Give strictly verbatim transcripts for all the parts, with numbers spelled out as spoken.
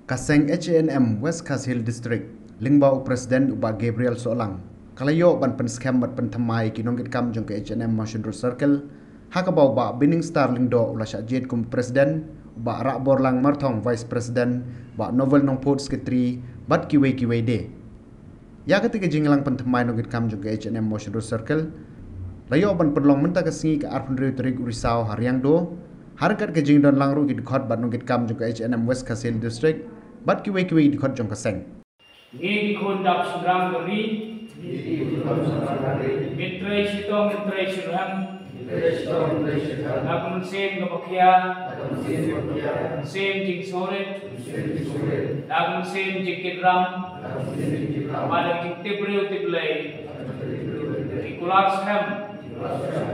Ka seng H A N M West Khasi Hills District, lyngba u President u Bah Gabriel Sohlang, ka la ïoh ban pynskhem bad pynthymmai ki nongkitkam jong ka H A N M Mawshynrut Circle, ha kaba u Bah Binningstar Lyngdoh u la shah jied kum President, u Bah Rahborlang Marthong Vice President, Bah Novel Nongput Secretary, bad kiwei kiwei de. Ïa kata ka jingïalang pynthymmai nongkitkam jong ka H A N M Mawshynrut Circle la ïoh ban pynlong mynta ka sngi ka arphew hynriew tarik u Risaw ha Riangdo, ha ryngkat ka jingdon lang ruh ki dkhot bad nongkitkam jong ka H A N M West Khasi Hills District bad kiwei kiwei ki dkhot jong ka seng. Ngi ki khun dap shynrang ka ri. Ngi trei shitom, ngi trei shyrhem. Na ka mynsiem kaba khia. Mynsiem jingsngewrit. Na ka mynsiem jingkitram. Bad ka jingtip briew tip Blei. Ki kular skhem.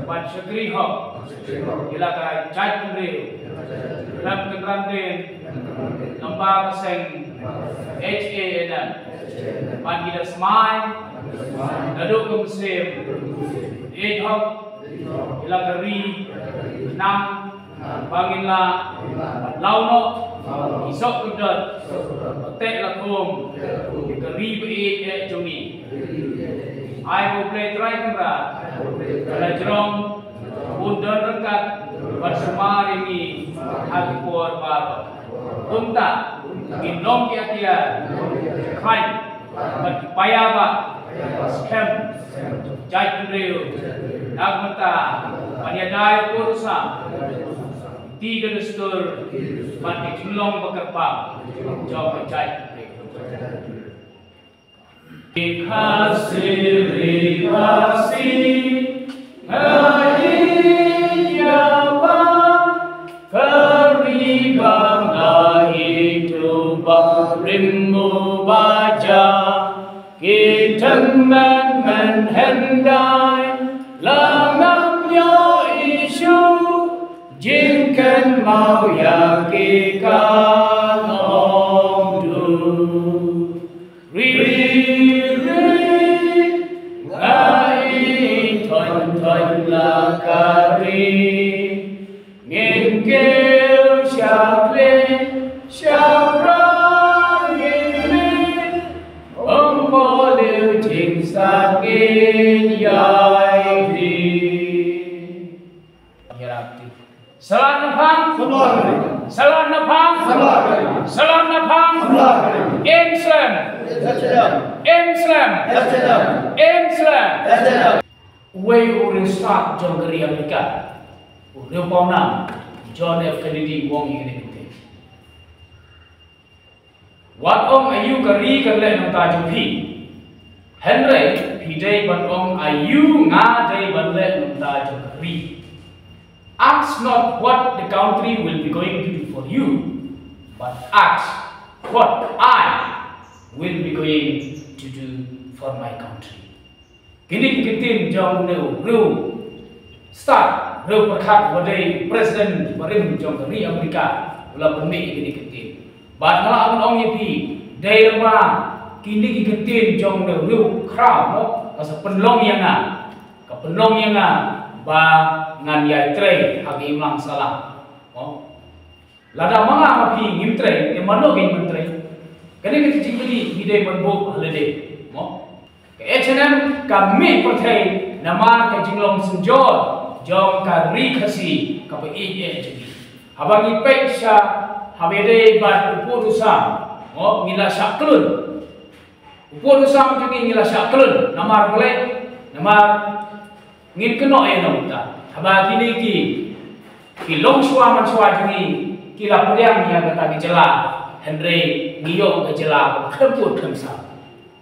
Bad shakri hok. Ïa la ka jaitbynriew. Khlem kynran dien. Lyngba ka seng H A N M. Bad ngi da smai. Naduh ka mynsiem. Ïeit hok. Ïa la ka ri. Nang. Ba ngin lah ban law noh ki soh ki dot, ban teh la kum ïa ka ri ba ïeit eh jong ngi. Ai ba U Blei Trai Kynrad un la jrong, un don ryngkat bad sumar ïa ngi ha ki por baroh. Kumta ngin long ki atiar, ki khlaiñ bad ki paidbah skhem, jaitbynriew, na ka bynta ban ïada ïa u pud u sam, ïa ka dustur bad ka jinglong ba kyrpang jong ka jaitbynriew. Khasi ri Khasi, nga ïeit ïa pha, ka ri ba nga ïeit, barim u ba ja. Ki tymmen mynhyndai la ngam ïohi shuh, jingkynmaw ïa ki ka long dum. Ri, ri, nga ïeit thon thon la ka ri. Ngin kiew sha khleh sha bra ngin leh, ym poi leh jingstad ngin ïai leh. Sa lah na pang. Sa lah na pang. Sa lah na pang. Im slem. Im slem. Im slem. Uwei u riewstad jong ka ri Amerika, u riewpawnam, John F Kennedy, u ong ïa kane ka ktien. Wat ong aïu ka ri kan leh na ka bynta jong phi. Hynrei phi dei ban ong aïu nga dei ban leh na ka bynta jong ka ri. Ask not what the country will be going to do for you, but ask what I will be going to do for my country. Kine ki ktien jong une u riewstad, riewpyrkhat uba dei president barim jong ka ri Amerika, u la pynmih ïa kine ki ktien. Bad nga lah ban ong ïa phi, dei lyngba kine ki ktien jong une u riewkhraw, mo, ka sa pynlong ïa nga, ka pynlong ïa nga ba ngan ïai trei ha ka imlang sahlang, mo. Lada ma nga ma phi ngim trei, te mano ngin trei? Kane ka jingkylli ngi dei ban buh ha lade, mo? Ka H A N M ka mih pyrthei namar ka jinglong synjor jong ka ri Khasi kaba ïeit eh jong ngi. Haba ngi peit sha, haba ïadei bad u pud u sam, mo, ngi la shah khlun. U pud u sam jong ngi ngi la shah khlun, namar balei? Namar ngin kynnoh ïa u nongta. Haba kine ki, ki longshuwa manshuwa jong ngi ki la pdiang ïa kata ka jylla, hynrei ngi ïoh ka jylla kaba khlem pud khlem sam.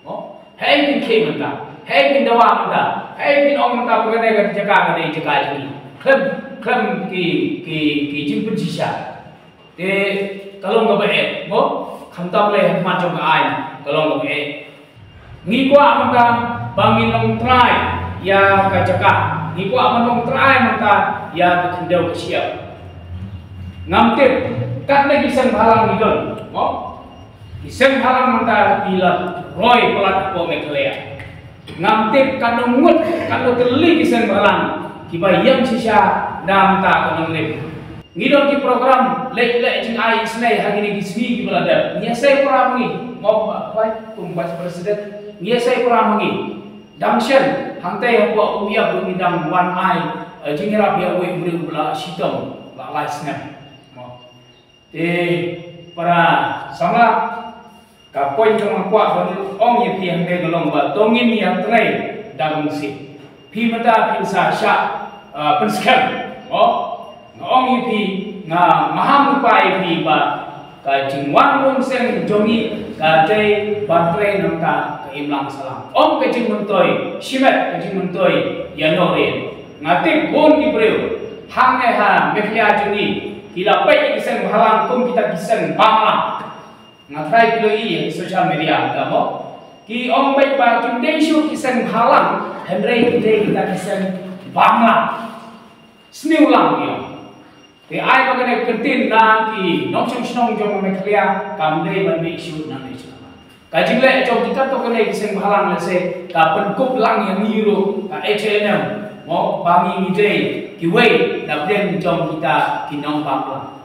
Mo? Haei kin khie mynta, haei kin dawa mynta, haei kin ong mynta ba kane ka jaka ka dei jaka jong ngi. Khlem, khlem ki, ki, ki jingpynshisha. Te ka long kaba eh, mo, khamtam lei ha khmat jong ka aiñ, ka long kaba eh. Ngi kwah mynta ba ngin long trai ïa ka jaka, ngi kwah ban long trai mynta ïa ka khyndew ka shyiap. Ngam tip katne ki seng bhalang ngi don, mo. Ki seng bhalang mynta ki la roi palat hapoh Meghalaya. Ngam tip katno ngut, katno tylli ki seng bhalang kiba ïeng shisha na mynta ka nongrim. Ngi don ki program leh leh jingai isynei ha kine ki sngi kiba la dep. Ngi ïasei para ma ngi, mo ba khwai kum vice president. Ngi ïasei para ma ngi. Dang shen hangtei hapoh um ïap ngi dang wan ai eh, jingïarap ïa uwei u briew ba la shitom la lai snem. Mo. Te para samla ka point jong nga kwah ban ong ïa phi hangtei ka long ba to ngin ïa trei da kong si. Phi mynta phin sa shah uh, pynskhem. Oh, nga ong ïa phi nga maham rupa ïa phi ba ka jingwan rung seng jong ngi ka dei ban trei nangta ka imlang sahlang. Ong ka jingmyntoi shimet ka jingmyntoi ïa Norin. Nga tip bun ki briew hangne ha Meghalaya jong ngi ki la peit ki seng bhalang kum kita ki seng bamlang. Nga trai ki lo i ha social media ta mo. Ki ong beit ba kim dei shuh ki seng bhalang hynrei ki dei kita ki seng bamlang. Sniew lang ki ong. Te ai ba kane ka ktien na ki nongshong shnong jong Meghalaya kam dei ban mih shuh nangne shuh. Ka jingleh jong kita to kane ki seng bhalang lehse ka pynkup lang ïa ngi ruh ka H A N M mo ba ngi ngi dei kiwei na pdeng jong kita ki nongbamlang.